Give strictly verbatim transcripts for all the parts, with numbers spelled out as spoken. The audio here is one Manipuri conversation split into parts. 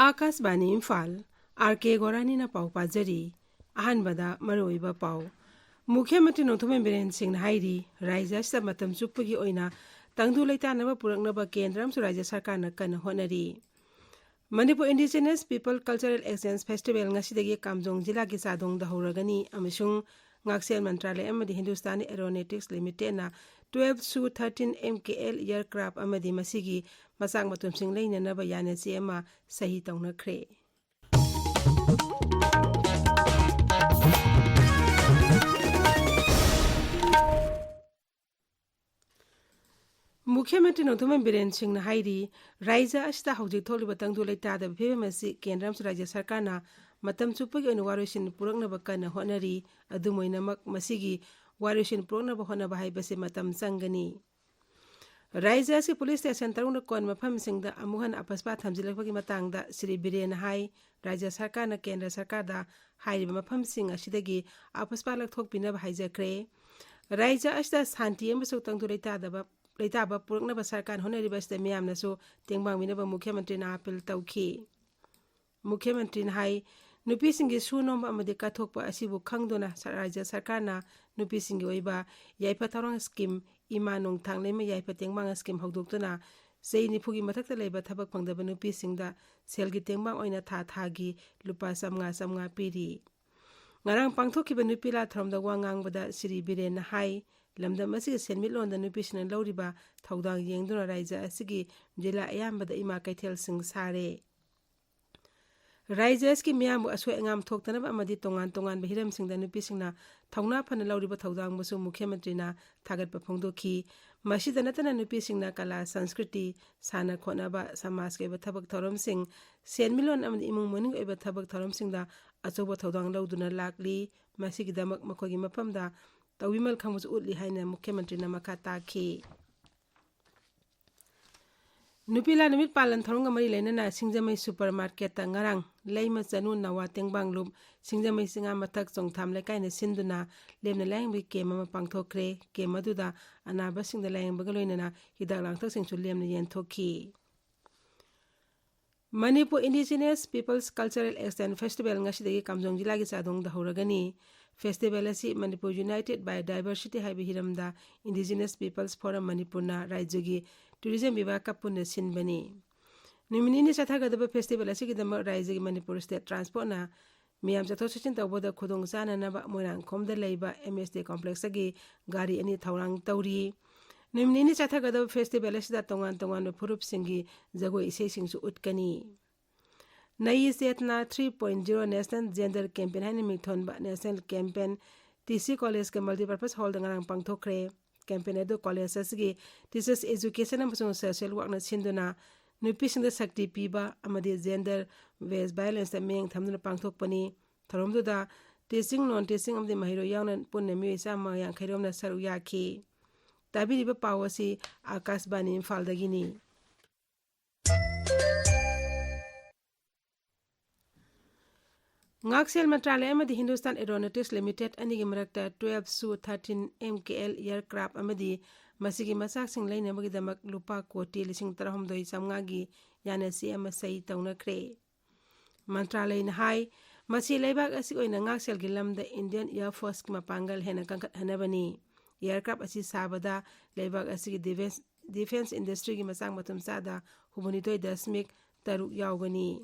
ꯑꯥꯀꯥꯁꯕꯥꯅꯤ ꯏꯝꯐꯥꯜ, ꯑꯥꯔ ꯀꯦ ꯒꯣꯔꯥꯅꯤꯅ ꯄꯥꯎ ꯄꯥꯖꯔꯤ꯫ ꯑꯍꯥꯟꯕꯗ ꯃꯔꯨꯑꯣꯏꯕ ꯄꯥꯎ꯫ ꯃꯨꯈ꯭ꯌ ꯃꯟꯇ꯭ꯔꯤ ꯅꯣꯡꯊꯣꯝꯕꯝ ꯕꯤꯔꯦꯟ ꯁꯤꯡꯅ ꯍꯥꯏꯔꯤ, ꯔꯥꯖ꯭ꯌ ꯑꯁꯤꯗ ꯃꯇꯝ ꯆꯨꯞꯄꯒꯤ ꯑꯣꯏꯅ ꯇꯪꯗꯨ ꯂꯩꯇꯥꯅꯕ ꯄꯨꯔꯛꯅꯕ ꯀꯦꯟꯗ꯭ꯔ ꯑꯃꯁꯨꯡ ꯔꯥꯖ꯭ꯌ ꯁꯔꯀꯥꯔꯅ ꯀꯟꯅ ꯍꯣꯠꯅꯔꯤ꯫ Manipur indigenous people cultural exchange festival ꯉꯁꯤꯗꯒꯤ ꯀꯥꯝꯖꯣꯡ ꯖꯤꯂꯥꯒꯤ ꯆꯥꯗꯣꯡꯗ ꯍꯧꯔꯒꯅꯤ ꯑꯃꯁꯨꯡ ꯉꯥꯛꯁꯦꯜ ꯃꯟꯇ꯭ꯔꯥꯂꯌ ꯑꯃꯗꯤ ꯍꯤꯟꯗꯨꯁꯇꯥꯅꯤ ꯑꯦꯔꯣꯅꯦꯇꯤꯛꯁ ꯂꯤꯃꯤꯇꯦꯗꯅ ꯇꯨꯋꯦꯜꯐ ꯁꯨ ꯊꯥꯔꯇꯤꯟ ꯑꯦꯝ ꯀꯦ ꯑꯦꯜ ꯑꯦꯌꯔꯀ꯭ꯔꯥꯐ ꯑꯃꯗꯤ ꯃꯁꯤꯒꯤ ꯃꯆꯥꯛ ꯃꯊꯨꯝꯁꯤꯡ ꯂꯩꯅꯅꯕ ꯌꯥꯅꯆꯦ ꯑꯃ ꯁꯍꯤ ꯇꯧꯅꯈ꯭ꯔꯦ꯫ ꯃꯨꯈ꯭ꯌ ꯃꯟꯇ꯭ꯔꯤ ꯅꯣꯡꯊꯣꯝꯕꯝ ꯕꯤꯔꯦꯟ ꯁꯤꯡꯅ ꯍꯥꯏꯔꯤ, ꯔꯥꯖ꯭ꯌ ꯑꯁꯤꯗ ꯍꯧꯖꯤꯛ ꯊꯣꯛꯂꯤꯕ ꯇꯪꯗꯨ ꯂꯩꯇꯥꯗꯕ ꯐꯤꯕꯝ ꯑꯁꯤ ꯀꯦꯟꯗ꯭ꯔ ꯑꯃꯁꯨꯡ ꯔꯥꯖ꯭ꯌ ꯁꯔꯀꯥꯔꯅ ꯃꯇꯝ ꯆꯨꯞꯄꯒꯤ ꯑꯣꯏꯅ ꯋꯥꯔꯣꯏꯁꯤꯟ ꯄꯨꯔꯛꯅꯕ ꯀꯟꯅ ꯍꯣꯠꯅꯔꯤ꯫ ꯑꯗꯨꯝ ꯑꯣꯏꯅꯃꯛ, ꯃꯁꯤꯒꯤ ꯋꯥꯔꯣꯏꯁꯤꯟ ꯄꯨꯔꯛꯅꯕ ꯍꯣꯠꯅꯕ ꯍꯥꯏꯕꯁꯤ ꯃꯇꯝ ꯆꯪꯒꯅꯤ꯫ ꯔꯥꯖ꯭ꯌ ꯑꯁꯤꯒꯤ ꯄꯨꯂꯤꯁ ꯁ꯭ꯇꯦꯁꯟ ꯇꯔꯨꯛꯅ ꯀꯣꯟꯕ ꯃꯐꯝꯁꯤꯡꯗ ꯑꯃꯨꯛ ꯍꯟꯅ ꯑꯄꯁꯄꯥ ꯊꯝꯖꯤꯜꯂꯛꯄꯒꯤ ꯃꯇꯥꯡꯗ ꯁ꯭ꯔꯤ ꯕꯤꯔꯦꯟꯅ ꯍꯥꯏ, ꯔꯥꯖ꯭ꯌ ꯁꯔꯀꯥꯔꯅ ꯀꯦꯟꯗ꯭ꯔ ꯁꯔꯀꯥꯔꯗ ꯍꯥꯏꯔꯤꯕ ꯃꯐꯝꯁꯤꯡ ꯑꯁꯤꯗꯒꯤ ꯑꯄꯁꯄꯥ ꯂꯧꯊꯣꯛꯄꯤꯅꯕ ꯍꯥꯏꯖꯈ꯭ꯔꯦ꯫ ꯔꯥꯖ꯭ꯌ ꯑꯁꯤꯗ ꯁꯥꯟꯇꯤ ꯑꯃꯁꯨꯡ ꯇꯪꯗꯨ ꯂꯩꯇꯥꯗꯕ, ꯂꯩꯇꯥꯕ ꯄꯨꯔꯛꯅꯕ ꯁꯔꯀꯥꯔꯅ ꯍꯣꯠꯅꯔꯤꯕ ꯑꯁꯤꯗ ꯃꯤꯌꯥꯝꯅꯁꯨ ꯇꯦꯡꯕꯥꯡꯕꯤꯅꯕ ꯃꯨꯈ꯭ꯌ ꯃꯟꯇ꯭ꯔꯤꯅ ꯑꯥꯄꯤꯜ ꯇꯧꯈꯤ꯫ ꯃꯨꯈ꯭ꯌ ꯃꯟꯇ꯭ꯔꯤꯅ ꯍꯥꯏ, ꯅꯨꯄꯤꯁꯤꯡꯒꯤ ꯁꯨ ꯅꯣꯝꯕ ꯑꯃꯗꯤ ꯀꯠꯊꯣꯛꯄ ꯑꯁꯤꯕꯨ ꯈꯪꯗꯨꯅ ꯁ-, ꯔꯥꯖ꯭ꯌ ꯁꯔꯀꯥꯔꯅ ꯅꯨꯄꯤꯁꯤꯡꯒꯤ ꯑꯣꯏꯕ ꯌꯥꯏꯐ ꯊꯧꯔꯥꯡ ꯁ꯭ꯀꯤꯝ ꯏꯃꯥ ꯅꯣꯡꯊꯥꯡꯂꯩꯃ ꯌꯥꯏꯐ ꯇꯦꯡꯕꯥꯡ ꯁ꯭ꯀꯤꯝ ꯍꯧꯗꯣꯛꯇꯨꯅ ꯆꯍꯤ ꯅꯤꯐꯨꯒꯤ ꯃꯊꯛꯇ ꯂꯩꯕ ꯊꯕꯛ ꯐꯪꯗꯕ ꯅꯨꯄꯤꯁꯤꯡꯗ ꯁꯦꯜꯒꯤ ꯇꯦꯡꯕꯥꯡ ꯑꯣꯏꯅ ꯊꯥ ꯊꯥꯒꯤ ꯂꯨꯄꯥ ꯆꯥꯝꯃꯉꯥ ꯆꯥꯝꯃꯉꯥ ꯄꯤꯔꯤ꯫ ꯉꯔꯥꯡ ꯄꯥꯡꯊꯣꯛꯈꯤꯕ ꯅꯨꯄꯤ ꯂꯥꯟ ꯊꯧꯔꯝꯗ ꯋꯥ ꯉꯥꯡꯕꯗ ꯁ꯭ꯔꯤ ꯕꯤꯔꯦꯟꯅ ꯍꯥꯏ, ꯂꯝꯗꯝ ꯑꯁꯤꯒꯤ ꯁꯦꯟꯃꯤꯠꯂꯣꯟꯗ ꯅꯨꯄꯤꯁꯤꯡꯅ ꯂꯧꯔꯤꯕ ꯊꯧꯗꯥꯡ ꯌꯦꯡꯗꯨꯅ ꯔꯥꯖ꯭ꯌ ꯑꯁꯤꯒꯤ ꯖꯤꯂꯥ ꯑꯌꯥꯝꯕꯗ ꯏꯃꯥ ꯀꯩꯊꯦꯜꯁꯤꯡ ꯁꯥꯔꯦ꯫ ꯔꯥꯖ꯭ꯌ ꯑꯁꯤꯒꯤ ꯃꯤꯌꯥꯝꯕꯨ ꯑꯁꯣꯏ ꯑꯉꯥꯝ ꯊꯣꯛꯇꯅꯕ ꯑꯃꯗꯤ ꯇꯣꯉꯥꯟ ꯇꯣꯉꯥꯟꯕ ꯍꯤꯔꯝꯁꯤꯡꯗ ꯅꯨꯄꯤꯁꯤꯡꯅ ꯊꯧꯅꯥ ꯐꯅ ꯂꯧꯔꯤꯕ ꯊꯧꯗꯥꯡꯕꯨꯁꯨ ꯃꯨꯈ꯭ꯌ ꯃꯟꯇ꯭ꯔꯤꯅ ꯊꯥꯒꯠꯄ ꯐꯣꯡꯗꯣꯛꯈꯤ꯫ ꯃꯁꯤꯗ ꯅꯠꯇꯅ ꯅꯨꯄꯤꯁꯤꯡꯅ ꯀꯂꯥ, ꯁꯪꯁꯀ꯭ꯔꯤꯇꯤ, ꯁꯥꯟꯅ ꯈꯣꯠꯅꯕ, ꯁꯃꯥꯖꯀꯤ ꯑꯣꯏꯕ ꯊꯕꯛ ꯊꯧꯔꯝꯁꯤꯡ, ꯁꯦꯟꯃꯤꯠꯂꯣꯟ ꯑꯃꯗꯤ ꯏꯃꯨꯡ ꯃꯅꯨꯡꯒꯤ ꯑꯣꯏꯕ ꯊꯕꯛ ꯊꯧꯔꯝꯁꯤꯡꯗ ꯑꯆꯧꯕ ꯊꯧꯗꯥꯡ ꯂꯧꯗꯨꯅ ꯂꯥꯛꯂꯤ꯫ ꯃꯁꯤꯒꯤꯗꯃꯛ ꯃꯈꯣꯏꯒꯤ ꯃꯐꯝꯗ ꯇꯧꯕꯤꯃꯜ ꯈꯪꯕꯁꯨ ꯎꯠꯂꯤ ꯍꯥꯏꯅ ꯃꯨꯈ꯭ꯌ ꯃꯟꯇ꯭ꯔꯤꯅ ꯃꯈꯥ ꯇꯥꯈꯤ꯫ ꯅꯨꯄꯤ ꯂꯥꯟ ꯅꯨꯃꯤꯠ ꯄꯥꯂꯟ ꯊꯧꯔꯝꯒ ꯃꯔꯤ ꯂꯩꯅꯅ ꯁꯤꯡꯖꯃꯩ ꯁꯨꯄꯔ ꯃꯥꯔꯀꯦꯠꯇ ꯉꯔꯥꯡ ꯂꯩꯃ ꯆꯅꯨ ꯅꯋꯥ ꯇꯦꯡꯕꯥꯡꯂꯨꯞ ꯁꯤꯡꯖꯃꯩ ꯆꯤꯉꯥ ꯃꯊꯛ ꯆꯣꯡꯊꯥꯝ ꯂꯩꯀꯥꯏꯅ ꯁꯤꯟꯗꯨꯅ ꯂꯦꯝꯅ ꯂꯥꯌꯦꯡꯕꯒꯤ ꯀꯦꯝ ꯑꯃ ꯄꯥꯡꯊꯣꯛꯈ꯭ꯔꯦ꯫ ꯀꯦꯝ ꯑꯗꯨꯗ ꯑꯅꯥꯕꯁꯤꯡꯗ ꯂꯥꯌꯦꯡꯕꯒ ꯂꯣꯏꯅꯅ ꯍꯤꯗꯥꯛ ꯂꯥꯡꯊꯛꯁꯤꯡꯁꯨ ꯂꯦꯝꯅ ꯌꯦꯟꯊꯣꯛꯈꯤ꯫ Manipur Indigenous Peoples Cultural Exchange Festival ꯉꯁꯤꯗꯒꯤ ꯀꯥꯝꯖꯣꯡ ꯖꯤꯂꯥꯒꯤ ꯆꯥꯗꯣꯡꯗ ꯍꯧꯔꯒꯅꯤ꯫ Festival ꯑꯁꯤ Manipur United by Diversity ꯍꯥꯏꯕ ꯍꯤꯔꯝꯗ Indigenous Peoples Forum ꯃꯅꯤꯄꯨꯔꯅ ꯔꯥꯖ꯭ꯌꯒꯤ ꯇꯨꯔꯤꯖꯝ ꯕꯤꯚꯥꯒꯀ ꯄꯨꯟꯅ ꯁꯤꯟꯕꯅꯤ꯫ ꯅꯨꯃꯤꯠ ꯅꯤꯅꯤ ꯆꯠꯊꯒꯗꯕ festival ꯑꯁꯤꯒꯤꯗꯃꯛ ꯔꯥꯖ꯭ꯌꯒꯤ ꯃꯅꯤꯄꯨꯔ State Transportꯅ ꯃꯤꯌꯥꯝ ꯆꯠꯊꯣꯛ ꯆꯠꯁꯤꯟ ꯇꯧꯕꯗ ꯈꯨꯗꯣꯡ ꯆꯥꯅꯅꯕ ꯃꯣꯏꯔꯥꯡꯈꯣꯝꯗ ꯂꯩꯕ MSD Complexꯇꯒꯤ ꯒꯥꯔꯤ ꯑꯅꯤ ꯊꯧꯔꯥꯡ ꯇꯧꯔꯤ꯫ ꯅꯨꯃꯤꯠ ꯅꯤꯅꯤ ꯆꯠꯊꯒꯗꯕ festival ꯑꯁꯤꯗ ꯇꯣꯉꯥꯟ ꯇꯣꯉꯥꯟꯕ ꯐꯨꯔꯨꯞꯁꯤꯡꯒꯤ ꯖꯒꯣꯏ ꯏꯁꯩꯁꯤꯡꯁꯨ ꯎꯠꯀꯅꯤ꯫ ꯅꯌꯤ ꯆꯦꯇꯅꯥ three point zero National Gender Campaign ꯍꯥꯏꯅ ꯃꯤꯡꯊꯣꯟꯕ national campaign TC Collegeꯀꯤ Multipurpose Hallꯗ ꯉꯔꯥꯡ ꯄꯥꯡꯊꯣꯛꯈ꯭ꯔꯦ꯫ Campaign ꯑꯗꯨ college ꯑꯁꯤꯒꯤ Teachers Education ꯑꯃꯁꯨꯡ Social Workꯅ ꯁꯤꯟꯗꯨꯅ ꯅꯨꯄꯤꯁꯤꯡꯗ ꯁꯛꯇꯤ ꯄꯤꯕ ꯑꯃꯗꯤ gender based violenceꯇ ꯃꯤꯠꯌꯦꯡ ꯊꯝꯗꯨꯅ ꯄꯥꯡꯊꯣꯛꯄꯅꯤ꯫ ꯊꯧꯔꯝꯗꯨꯗ teaching, non teaching ꯑꯃꯗꯤ ꯃꯍꯩꯔꯣꯏ ꯌꯥꯎꯅ ꯄꯨꯟꯅ ꯃꯤꯑꯣꯏ ꯆꯥꯝꯃ ꯌꯥꯡꯈꯩ ꯔꯣꯝꯅ ꯁꯔꯨꯛ ꯌꯥꯈꯤ꯫ ꯇꯥꯕꯤꯔꯤꯕ ꯄꯥꯎ ꯑꯁꯤ ꯑꯥꯀꯥꯁꯕꯥꯅꯤ ꯏꯝꯐꯥꯜꯗꯒꯤꯅꯤ꯫ ꯉꯥꯛꯁꯦꯜ ꯃꯟꯇ꯭ꯔꯥꯂꯌ ꯑꯃꯗꯤ Hindustan Aeronautics Limited ꯑꯅꯤꯒꯤ ꯃꯔꯛꯇ twelve Su thirteen MKL aircraft ꯑꯃꯗꯤ ꯃꯁꯤꯒꯤ ꯃꯆꯥꯛꯁꯤꯡ ꯂꯩꯅꯕꯒꯤꯗꯃꯛ ꯂꯨꯄꯥ ꯀꯣꯇꯤ ꯂꯤꯁꯤꯡ ꯇꯔꯥꯍꯨꯝꯗꯣꯏ ꯆꯥꯝꯃꯉꯥꯒꯤ ꯌꯥꯅꯆꯦ ꯑꯃ ꯁꯍꯤ ꯇꯧꯅꯈ꯭ꯔꯦ꯫ ꯃꯟꯇ꯭ꯔꯥꯂꯌꯅ ꯍꯥꯏ, ꯃꯁꯤ ꯂꯩꯕꯥꯛ ꯑꯁꯤꯒꯤ ꯑꯣꯏꯅ ꯉꯥꯛꯁꯦꯜꯒꯤ ꯂꯝꯗ Indian Air Forceꯀꯤ ꯃꯄꯥꯡꯒꯜ ꯍꯦꯟꯅ ꯀꯟꯈꯠꯍꯟꯅꯕꯅꯤ꯫ Aircraft ꯑꯁꯤ ꯁꯥꯕꯗ ꯂꯩꯕꯥꯛ ꯑꯁꯤꯒꯤ defense, defense industryꯒꯤ ꯃꯆꯥꯛ ꯃꯊꯨꯝ ꯆꯥꯗ ꯍꯨꯝꯐꯨꯅꯤꯊꯣꯏ ꯗꯁꯃꯤꯛ ꯇꯔꯨꯛ ꯌꯥꯎꯒꯅꯤ꯫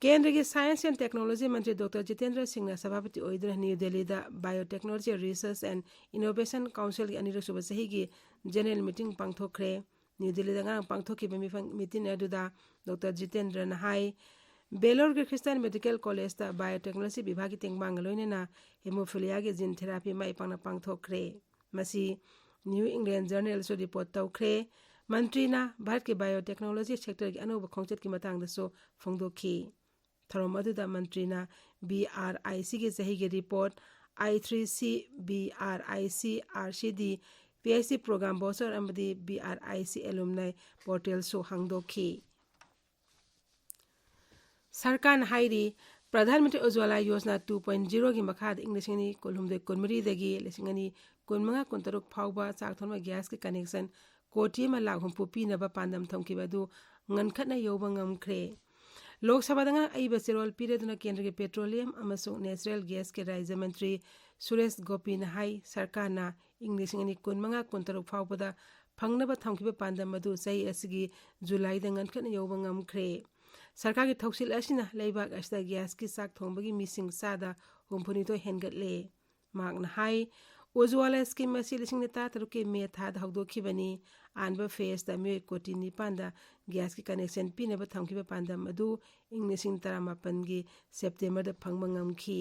ꯀꯦꯟꯗ꯭ꯔꯒꯤ Science and Technology Mantri doctor Jitendra ꯁꯤꯡꯅ ꯁꯚꯥꯄꯇꯤ ꯑꯣꯏꯗꯨꯅ ꯅ꯭ꯌꯨ ꯗꯦꯜꯂꯤꯗ Biotechnology Research and Innovation Councilꯒꯤ ꯑꯅꯤꯔꯛꯁꯨꯕ ꯆꯍꯤꯒꯤ general meeting ꯄꯥꯡꯊꯣꯛꯈ꯭ꯔꯦ꯫ ꯅ꯭ꯌꯨ ꯗꯦꯜꯂꯤꯗ ꯉꯔꯥꯡ ꯄꯥꯡꯊꯣꯛꯈꯤꯕ ꯃꯤꯐꯝ, meeting ꯑꯗꯨꯗ ꯗꯣꯛꯇꯔ ꯖꯤꯇꯦꯟꯗ꯭ꯔꯅ ꯍꯥꯏ, ꯕꯦꯂꯣꯔꯒꯤ Christian Medical Collegeꯇ Biotechnology ꯕꯤꯚꯥꯒꯒꯤ ꯇꯦꯡꯕꯥꯡꯒ ꯂꯣꯏꯅꯅ hemophiliaꯒꯤ gene therapy ꯃꯥꯏ ꯄꯥꯛꯅ ꯄꯥꯡꯊꯣꯛꯈ꯭ꯔꯦ꯫ ꯃꯁꯤ New England Journalꯁꯨ report ꯇꯧꯈ꯭ꯔꯦ꯫ ꯃꯟꯇ꯭ꯔꯤꯅ ꯚꯥꯔꯠꯀꯤ biotechnology sectorꯒꯤ ꯑꯅꯧꯕ ꯈꯣꯡꯆꯠꯀꯤ ꯃꯇꯥꯡꯗꯁꯨ ꯐꯣꯡꯗꯣꯛꯈꯤ꯫ ꯊꯧꯔꯝ ꯑꯗꯨꯗ ꯃꯟꯇ꯭ꯔꯤꯅ BRICꯒꯤ ꯆꯍꯤꯒꯤ report, I three C, BRIC, RCD, PhD program voucher ꯑꯃꯗꯤ BRIC alumni portalꯁꯨ ꯍꯥꯡꯗꯣꯛꯈꯤ꯫ ꯁꯔꯀꯥꯔꯅ ꯍꯥꯏꯔꯤ, ꯄ꯭ꯔꯙꯥꯟ ꯃꯟꯇ꯭ꯔꯤ ꯎꯖ꯭ꯋꯥꯂꯥ ꯌꯣꯖꯅꯥ two point zeroꯒꯤ ꯃꯈꯥꯗ ꯏꯪ ꯂꯤꯁꯤꯡ ꯑꯅꯤ ꯀꯨꯟꯍꯨꯝꯗꯣꯏ ꯀꯨꯟꯃꯔꯤꯗꯒꯤ ꯂꯤꯁꯤꯡ ꯑꯅꯤ ꯀꯨꯟꯃꯉꯥ ꯀꯨꯟꯇꯔꯨꯛ ꯐꯥꯎꯕ ꯆꯥꯛ ꯊꯣꯡꯕ gasꯀꯤ connection ꯀꯣꯇꯤ ꯑꯃ ꯂꯥꯈ ꯍꯨꯝꯐꯨ ꯄꯤꯅꯕ ꯄꯥꯟꯗꯝ ꯊꯝꯈꯤꯕ ꯑꯗꯨ ꯉꯟꯈꯠꯅ ꯌꯧꯕ ꯉꯝꯈ꯭ꯔꯦ꯫ ꯂꯣꯛ ꯁꯚꯥꯗ ꯉꯔꯥꯡ ꯑꯏꯕ ꯆꯦꯔꯣꯜ ꯄꯤꯔꯗꯨꯅ ꯀꯦꯟꯗ꯭ꯔꯒꯤ ꯄꯦꯇ꯭ꯔꯣꯂꯤꯌꯝ ꯑꯃꯁꯨꯡ ꯅꯦꯆꯔꯦꯜ ꯒ꯭ꯌꯥꯁꯀꯤ ꯔꯥꯖ꯭ꯌ ꯃꯟꯇ꯭ꯔꯤ ꯁꯨꯔꯦꯁ ꯒꯣꯄꯤꯅ ꯍꯥꯏ, ꯁꯔꯀꯥꯔꯅ ꯏꯪ ꯂꯤꯁꯤꯡ ꯑꯅꯤ ꯀꯨꯟꯃꯉꯥ ꯀꯨꯟꯇꯔꯨꯛ ꯐꯥꯎꯕꯗ ꯐꯪꯅꯕ ꯊꯝꯈꯤꯕ ꯄꯥꯟꯗꯝ ꯑꯗꯨ ꯆꯍꯤ ꯑꯁꯤꯒꯤ ꯖꯨꯂꯥꯏꯗ ꯉꯟꯈꯠꯅ ꯌꯧꯕ ꯉꯝꯈ꯭ꯔꯦ꯫ ꯁꯔꯀꯥꯔꯒꯤ ꯊꯧꯁꯤꯜ ꯑꯁꯤꯅ ꯂꯩꯕꯥꯛ ꯑꯁꯤꯗ ꯒ꯭ꯌꯥꯁꯀꯤ ꯆꯥꯛ ꯊꯣꯡꯕꯒꯤ ꯃꯤꯁꯤꯡ ꯆꯥꯗ ꯍꯨꯝꯐꯨꯅꯤꯊꯣꯏ ꯍꯦꯟꯒꯠꯂꯦ꯫ ꯃꯍꯥꯛꯅ ꯍꯥꯏ, ꯎꯖ꯭ꯋꯥꯂꯥ ꯁ꯭ꯀꯤꯝ ꯑꯁꯤ ꯂꯤꯁꯤꯡ ꯇꯔꯥꯇꯔꯨꯛꯀꯤ ꯃꯦ ꯊꯥꯗ ꯍꯧꯗꯣꯛꯈꯤꯕꯅꯤ꯫ ꯑꯍꯥꯟꯕ ꯐꯦꯖꯇ ꯃꯤꯑꯣꯏ ꯀꯣꯇꯤ ꯅꯤꯄꯥꯟꯗ ꯒ꯭ꯌꯥꯁꯀꯤ ꯀꯅꯦꯛꯁꯟ ꯄꯤꯅꯕ ꯊꯝꯈꯤꯕ ꯄꯥꯟꯗꯝ ꯑꯗꯨ ꯏꯪ ꯂꯤꯁꯤꯡ ꯇꯔꯥꯃꯥꯄꯟꯒꯤ ꯁꯦꯞꯇꯦꯝꯕꯔꯗ ꯐꯪꯕ ꯉꯝꯈꯤ꯫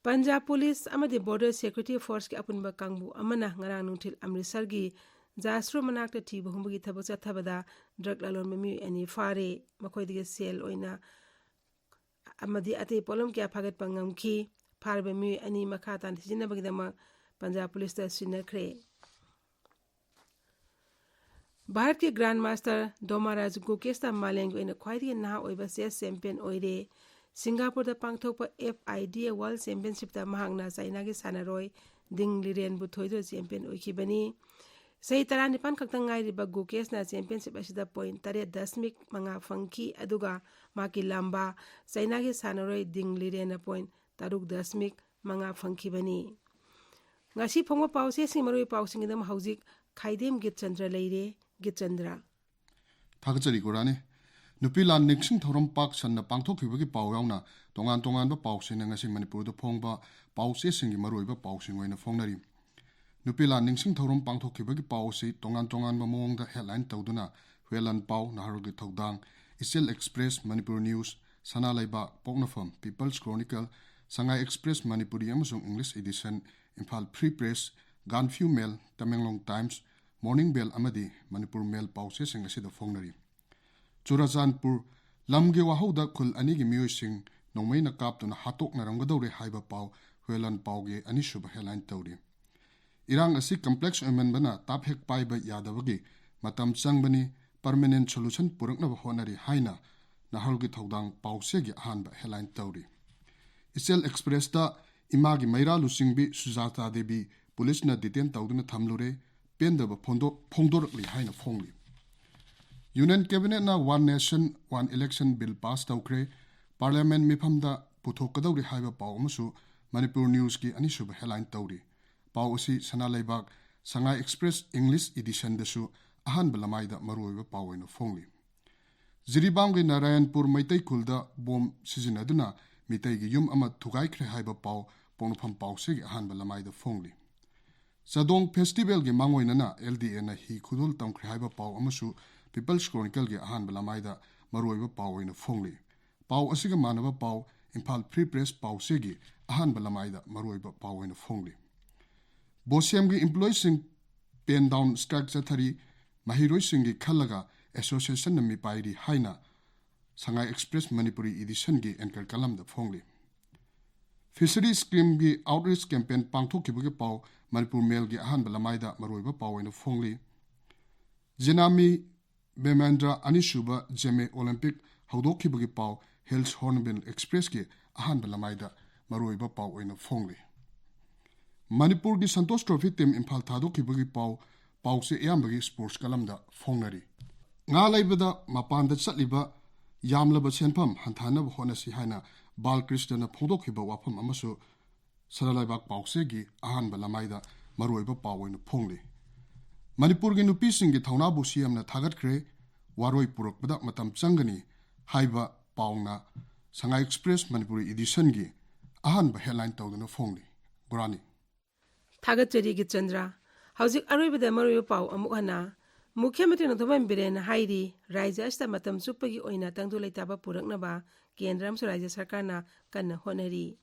ꯄꯟꯖꯥꯕ ꯄꯨꯂꯤꯁ ꯑꯃꯗꯤ ꯕꯣꯔꯗꯔ ꯁꯦꯀ꯭ꯌꯨꯔꯤꯇꯤ ꯐꯣꯔꯁꯀꯤ ꯑꯄꯨꯟꯕ ꯀꯥꯡꯕꯨ ꯑꯃꯅ ꯉꯔꯥꯡ ꯅꯨꯡꯊꯤꯜ ꯑꯃ꯭ꯔꯤꯠꯁꯔꯒꯤ ꯖꯥꯁ꯭ꯔꯨ ꯃꯅꯥꯛꯇ ꯊꯤꯕ ꯍꯨꯝꯕꯒꯤ ꯊꯕꯛ ꯆꯠꯊꯕꯗ ꯗ꯭ꯔꯒ ꯂꯂꯣꯟꯕ ꯃꯤꯑꯣꯏ ꯑꯅꯤ ꯐꯥꯔꯦ꯫ ꯃꯈꯣꯏꯗꯒꯤ ꯁꯦꯜ ꯑꯣꯏꯅ ꯑꯃꯗꯤ ꯑꯇꯩ ꯄꯣꯠꯂꯝ ꯀꯌꯥ ꯐꯥꯒꯠꯄ ꯉꯝꯈꯤ꯫ ꯐꯥꯔꯤꯕ ꯃꯤꯑꯣꯏ ꯑꯅꯤ ꯃꯈꯥ ꯇꯥꯅ ꯊꯤꯖꯤꯟꯅꯕꯒꯤꯗꯃꯛ ꯄꯟꯖꯥꯕ ꯄꯨꯂꯤꯁꯇ ꯁꯤꯟꯅꯈ꯭ꯔꯦ꯫ ꯚꯥꯔꯠꯀꯤ ꯒ꯭ꯔꯥꯟ ꯃꯥꯁꯇꯔ ꯗꯣꯃꯥꯔꯥꯖ ꯒꯨꯀꯦꯁꯇ ꯃꯥꯂꯦꯝꯒꯤ ꯑꯣꯏꯅ ꯈ꯭ꯋꯥꯏꯗꯒꯤ ꯅꯍꯥ ꯑꯣꯏꯕ ꯆꯦꯁ ꯆꯦꯝꯄꯤꯌꯟ ꯑꯣꯏꯔꯦ꯫ ꯁꯤꯡꯒꯥꯄꯨꯔꯗ ꯄꯥꯡꯊꯣꯛꯄ F I D A world ꯆꯦꯝꯄꯤꯌꯟꯁꯤꯞꯇ ꯃꯍꯥꯛꯅ ꯆꯥꯏꯅꯥꯒꯤ ꯁꯥꯟꯅꯔꯣꯏ ꯗꯤꯡ ꯂꯤꯔꯦꯟꯕꯨ ꯊꯣꯏꯗꯨꯅ ꯆꯦꯝꯄꯤꯌꯟ ꯑꯣꯏꯈꯤꯕꯅꯤ꯫ ꯆꯍꯤ ꯇꯔꯥꯅꯤꯄꯥꯟ ꯈꯛꯇ ꯉꯥꯏꯔꯤꯕ ꯒꯨꯀꯦꯁꯅ ꯆꯦꯝꯄꯤꯌꯟꯁꯤꯞ ꯑꯁꯤꯗ ꯄꯣꯏꯟꯠ ꯇꯔꯦꯠ ꯗꯁꯃꯤꯛ ꯃꯉꯥ ꯐꯪꯈꯤ, ꯑꯗꯨꯒ ꯃꯍꯥꯛꯀꯤ ꯂꯝꯕꯥ ꯆꯥꯏꯅꯥꯒꯤ ꯁꯥꯟꯅꯔꯣꯏ ꯗꯤꯡ ꯂꯤꯔꯦꯟꯅ ꯄꯣꯏꯟꯠ ꯇꯔꯨꯛ ꯗꯁꯃꯤꯛ ꯃꯉꯥ ꯐꯪꯈꯤꯕꯅꯤ꯫ ꯉꯁꯤ ꯐꯣꯡꯕ ꯄꯥꯎꯆꯦꯁꯤꯡ ꯃꯔꯨꯑꯣꯏꯕ ꯄꯥꯎꯁꯤꯡꯒꯤꯗꯃꯛ ꯍꯧꯖꯤꯛ ꯈꯥꯏꯗꯦꯝ ꯒꯤꯠꯆꯟꯗ꯭ꯔ ꯂꯩꯔꯦ꯫ ꯒꯤꯠꯆꯟꯗ꯭ꯔ꯫ ꯊꯥꯒꯠꯆꯔꯤ ꯒꯣꯔꯥꯅꯤ꯫ ꯅꯨꯄꯤ ꯂꯥꯟ ꯅꯤꯡꯁꯤꯡ ꯊꯧꯔꯝ ꯄꯥꯛ ꯁꯟꯅ ꯄꯥꯡꯊꯣꯛꯈꯤꯕꯒꯤ ꯄꯥꯎ ꯌꯥꯎꯅ ꯇꯣꯉꯥꯟ ꯇꯣꯉꯥꯟꯕ ꯄꯥꯎꯁꯤꯡꯅ ꯉꯁꯤ ꯃꯅꯤꯄꯨꯔꯗ ꯐꯣꯡꯕ ꯄꯥꯎꯆꯦꯁꯤꯡꯒꯤ ꯃꯔꯨꯑꯣꯏꯕ ꯄꯥꯎꯁꯤꯡ ꯑꯣꯏꯅ ꯐꯣꯡꯅꯔꯤ꯫ ꯅꯨꯄꯤ ꯂꯥꯟ ꯅꯤꯡꯁꯤꯡ ꯊꯧꯔꯝ ꯄꯥꯡꯊꯣꯛꯈꯤꯕꯒꯤ ꯄꯥꯎ ꯑꯁꯤ ꯇꯣꯉꯥꯟ ꯇꯣꯉꯥꯟꯕ ꯃꯑꯣꯡꯗ ꯍꯦꯗꯂꯥꯏꯟ ꯇꯧꯗꯨꯅ ꯍꯨꯌꯦꯂꯥꯟ ꯄꯥꯎ, ꯅꯍꯥꯔꯣꯜꯒꯤ ꯊꯧꯗꯥꯡ, ꯏꯆꯦꯜ express, Manipur news, Sana Leibak, Poknapham, people's chronicle, Sangai express Manipuri ꯑꯃꯁꯨꯡ English edition, Imphal free press, Ganphu mail, Tamenglong times, morning bell ꯑꯃꯗꯤ ꯃꯅꯤꯄꯨꯔ ꯃꯦꯜ ꯄꯥꯎꯆꯦꯁꯤꯡ ꯑꯁꯤꯗ ꯐꯣꯡꯅꯔꯤ꯫ ꯆꯨꯔꯥꯆꯥꯟꯄꯨꯔ, ꯂꯝꯒꯤ ꯋꯥꯍꯧꯗ ꯈꯨꯜ ꯑꯅꯤꯒꯤ ꯃꯤꯑꯣꯏꯁꯤꯡ ꯅꯣꯡꯃꯩꯅ ꯀꯥꯞꯇꯨꯅ ꯍꯥꯠꯇꯣꯛꯅꯔꯝꯒꯗꯧꯔꯦ ꯍꯥꯏꯕ ꯄꯥꯎ ꯍꯨꯌꯦꯂꯥꯟ ꯄꯥꯎꯒꯤ ꯑꯅꯤꯁꯨꯕ ꯍꯦꯗꯂꯥꯏꯟ ꯇꯧꯔꯤ꯫ ꯏꯔꯥꯡ ꯑꯁꯤ ꯀꯝꯄ꯭ꯂꯦꯛꯁ ꯑꯣꯏꯃꯟꯕꯅ ꯇꯥꯞ ꯍꯦꯛ ꯄꯥꯏꯕ ꯌꯥꯗꯕꯒꯤ ꯃꯇꯝ ꯆꯪꯕꯅꯤ, ꯄꯔꯃꯅꯦꯟ ꯁꯣꯂꯨꯁꯟ ꯄꯨꯔꯛꯅꯕ ꯍꯣꯠꯅꯔꯤ ꯍꯥꯏꯅ ꯅꯍꯥꯔꯣꯜꯒꯤ ꯊꯧꯗꯥꯡ ꯄꯥꯎꯆꯦꯒꯤ ꯑꯍꯥꯟꯕ ꯍꯦꯗꯂꯥꯏꯟ ꯇꯧꯔꯤ꯫ ꯏꯆꯦꯜ ꯑꯦꯛꯁꯄ꯭ꯔꯦꯁꯇ ꯏꯃꯥꯒꯤ ꯃꯩꯔꯥ ꯂꯨꯆꯤꯡꯕꯤ ꯁꯨꯖꯥꯇꯥ ꯗꯦꯕꯤ ꯄꯨꯂꯤꯁꯅ ꯗꯤꯇꯦꯟ ꯇꯧꯗꯨꯅ ꯊꯝꯂꯨꯔꯦ, ꯄꯦꯟꯗꯕ ꯐꯣꯡꯗꯣꯛ-, ꯐꯣꯡꯗꯣꯔꯛꯂꯤ ꯍꯥꯏꯅ ꯐꯣꯡꯂꯤ꯫ Union Cabinet ꯅ One Nation One Election Bill pass ꯇꯧꯈ꯭ꯔꯦ꯫ Parliament ꯃꯤꯐꯝꯗ ꯄꯨꯊꯣꯛꯀꯗꯧꯔꯤ ꯍꯥꯏꯕ ꯄꯥꯎ ꯑꯃꯁꯨ Manipur News ꯀꯤ ꯑꯅꯤꯁꯨꯕ headline ꯇꯧꯔꯤ꯫ ꯄꯥꯎ ꯑꯁꯤ ꯁꯅꯥ ꯂꯩꯕꯥꯛ ꯁꯉꯥꯏ Express English edition ꯗꯁꯨ ꯑꯍꯥꯟꯕ ꯂꯃꯥꯏꯗ ꯃꯔꯨꯑꯣꯏꯕ ꯄꯥꯎ ꯑꯣꯏꯅ ꯐꯣꯡꯂꯤ꯫ ꯖꯤꯔꯤꯕꯥꯝꯒꯤ ꯅꯥꯔꯥꯌꯟꯄꯨꯔ ꯃꯩꯇꯩ ꯈꯨꯜꯗ ꯕꯣꯝ ꯁꯤꯖꯤꯟꯅꯗꯨꯅ ꯃꯤꯇꯩꯒꯤ ꯌꯨꯝ ꯑꯃ ꯊꯨꯒꯥꯏꯈ꯭ꯔꯦ ꯍꯥꯏꯕ ꯄꯥꯎ ꯄꯣꯛꯅꯐꯝ ꯄꯥꯎꯆꯦꯒꯤ ꯑꯍꯥꯟꯕ ꯂꯃꯥꯏꯗ ꯐꯣꯡꯂꯤ꯫ ꯆꯥꯗꯣꯡ festival ꯒꯤ ꯃꯥꯡꯑꯣꯏꯅꯅ L D A ꯅ ꯍꯤ ꯈꯨꯗꯣꯜ ꯇꯝꯈ꯭ꯔꯦ ꯍꯥꯏꯕ ꯄꯥꯎ ꯑꯃꯁꯨ People's Chronicle ꯒꯤ ꯑꯍꯥꯟꯕ ꯂꯃꯥꯏꯗ ꯃꯔꯨꯑꯣꯏꯕ ꯄꯥꯎ ꯑꯣꯏꯅ ꯐꯣꯡꯂꯤ꯫ ꯄꯥꯎ ꯑꯁꯤꯒ ꯃꯥꯟꯅꯕ ꯄꯥꯎ Imphal Free Press ꯄꯥꯎꯆꯦꯒꯤ ꯑꯍꯥꯟꯕ ꯂꯃꯥꯏꯗ ꯃꯔꯨꯑꯣꯏꯕ ꯄꯥꯎ ꯑꯣꯏꯅ ꯐꯣꯡꯂꯤ꯫ ꯕꯣꯁꯦꯝꯒꯤ employee ꯁꯤꯡ pen down strike ꯆꯠꯊꯔꯤ, ꯃꯍꯩꯔꯣꯏꯁꯤꯡꯒꯤ ꯈꯜꯂꯒ association ꯅ ꯃꯤꯄꯥꯏꯔꯤ ꯍꯥꯏꯅ ꯁꯉꯥꯏ Express Manipuri edition ꯒꯤ anchor column ꯗ ꯐꯣꯡꯂꯤ꯫ Fishery scheme ꯒꯤ outreach campaign ꯄꯥꯡꯊꯣꯛꯈꯤꯕꯒꯤ ꯄꯥꯎ Manipur Mail ꯒꯤ ꯑꯍꯥꯟꯕ ꯂꯃꯥꯏꯗ ꯃꯔꯨꯑꯣꯏꯕ ꯄꯥꯎ ꯑꯣꯏꯅ ꯐꯣꯡꯂꯤ꯫ ꯖꯦꯅꯥꯃꯤ ꯕꯦꯃꯦꯟꯗ꯭ꯔ ꯑꯅꯤꯁꯨꯕ ꯖꯦꯃꯦ Olympic ꯍꯧꯗꯣꯛꯈꯤꯕꯒꯤ ꯄꯥꯎ Hills Hornbill Express ꯀꯤ ꯑꯍꯥꯟꯕ ꯂꯃꯥꯏꯗ ꯃꯔꯨꯑꯣꯏꯕ ꯄꯥꯎ ꯑꯣꯏꯅ ꯐꯣꯡꯂꯤ꯫ ꯃꯅꯤꯄꯨꯔꯒꯤ Santosh Trophy team ꯏꯝꯐꯥꯜ ꯊꯥꯗꯣꯛꯈꯤꯕꯒꯤ ꯄꯥꯎ, ꯄꯥꯎꯆꯦ ꯑꯌꯥꯝꯕꯒꯤ sports column ꯗ ꯐꯣꯡꯅꯔꯤ꯫ ꯉꯥ ꯂꯩꯕꯗ ꯃꯄꯥꯟꯗ ꯆꯠꯂꯤꯕ ꯌꯥꯝꯂꯕ ꯁꯦꯟꯐꯝ ꯍꯟꯊꯍꯟꯅꯕ ꯍꯣꯠꯅꯁꯤ ꯍꯥꯏꯅ ꯕꯥꯜꯀ꯭ꯔꯤꯁꯅꯅ ꯐꯣꯡꯗꯣꯛꯈꯤꯕ ꯋꯥꯐꯝ ꯑꯃꯁꯨ ꯁꯅꯥꯂꯩꯕꯥꯛ ꯄꯥꯎꯆꯦꯒꯤ ꯑꯍꯥꯟꯕ ꯂꯃꯥꯏꯗ ꯃꯔꯨꯑꯣꯏꯕ ꯄꯥꯎ ꯑꯣꯏꯅ ꯐꯣꯡꯂꯤ꯫ ꯃꯅꯤꯄꯨꯔꯒꯤ ꯅꯨꯄꯤꯁꯤꯡꯒꯤ ꯊꯧꯅꯥꯕꯨ C M ꯅ ꯊꯥꯒꯠꯈ꯭ꯔꯦ, ꯋꯥꯔꯣꯏ ꯄꯨꯔꯛꯄꯗ ꯃꯇꯝ ꯆꯪꯒꯅꯤ ꯍꯥꯏꯕ ꯄꯥꯎꯅ ꯁꯉꯥꯏ Express Manipuri edition ꯒꯤ ꯑꯍꯥꯟꯕ headline ꯇꯧꯗꯨꯅ ꯐꯣꯡꯂꯤ꯫ ꯒꯨꯔꯥꯅꯤ꯫ ꯊꯥꯒꯠꯆꯔꯤ ꯒꯤꯆꯟꯗ꯭ꯔ꯫ ꯍꯧꯖꯤꯛ ꯑꯔꯣꯏꯕꯗ ꯃꯔꯨꯑꯣꯏꯕ ꯄꯥꯎ ꯑꯃꯨꯛ ꯍꯟꯅ꯫ ꯃꯨꯈ꯭ꯌ ꯃꯟꯇ꯭ꯔꯤ ꯅꯣꯡꯊꯣꯝꯕꯝ ꯕꯤꯔꯦꯟꯅ ꯍꯥꯏꯔꯤ, ꯔꯥꯖ꯭ꯌ ꯑꯁꯤꯗ ꯃꯇꯝ ꯆꯨꯞꯄꯒꯤ ꯑꯣꯏꯅ ꯇꯪꯗꯨ ꯂꯩꯇꯥꯕ ꯄꯨꯔꯛꯅꯕ ꯀꯦꯟꯗ꯭ꯔ ꯑꯃꯁꯨꯡ ꯔꯥꯖ꯭ꯌ ꯁꯔꯀꯥꯔꯅ ꯀꯟꯅ ꯍꯣꯠꯅꯔꯤ꯫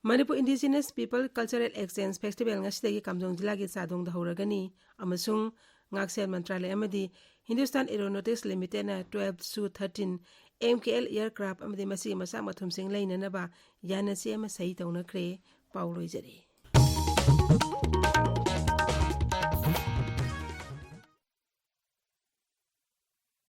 Manipur Indigenous People Cultural Exchange Festival ꯉꯁꯤꯗꯒꯤ ꯀꯥꯝꯖꯣꯡ ꯖꯤꯂꯥꯒꯤ ꯆꯥꯗꯣꯡꯗ ꯍꯧꯔꯒꯅꯤ ꯑꯃꯁꯨꯡ ꯉꯥꯛꯁꯦꯜ ꯃꯟꯇ꯭ꯔꯥꯂꯌ ꯑꯃꯗꯤ Hindustan Aeronautics Limited ꯅ twelve Su thirteen M K L aircraft ꯑꯃꯗꯤ ꯃꯁꯤꯒꯤ ꯃꯆꯥꯛ ꯃꯊꯨꯝꯁꯤꯡ ꯂꯩꯅꯅꯕ ꯌꯥꯅꯆꯦ ꯑꯃ ꯁꯍꯤ ꯇꯧꯅꯈ꯭ꯔꯦ꯫ ꯄꯥꯎ ꯂꯣꯏꯖꯔꯦ꯫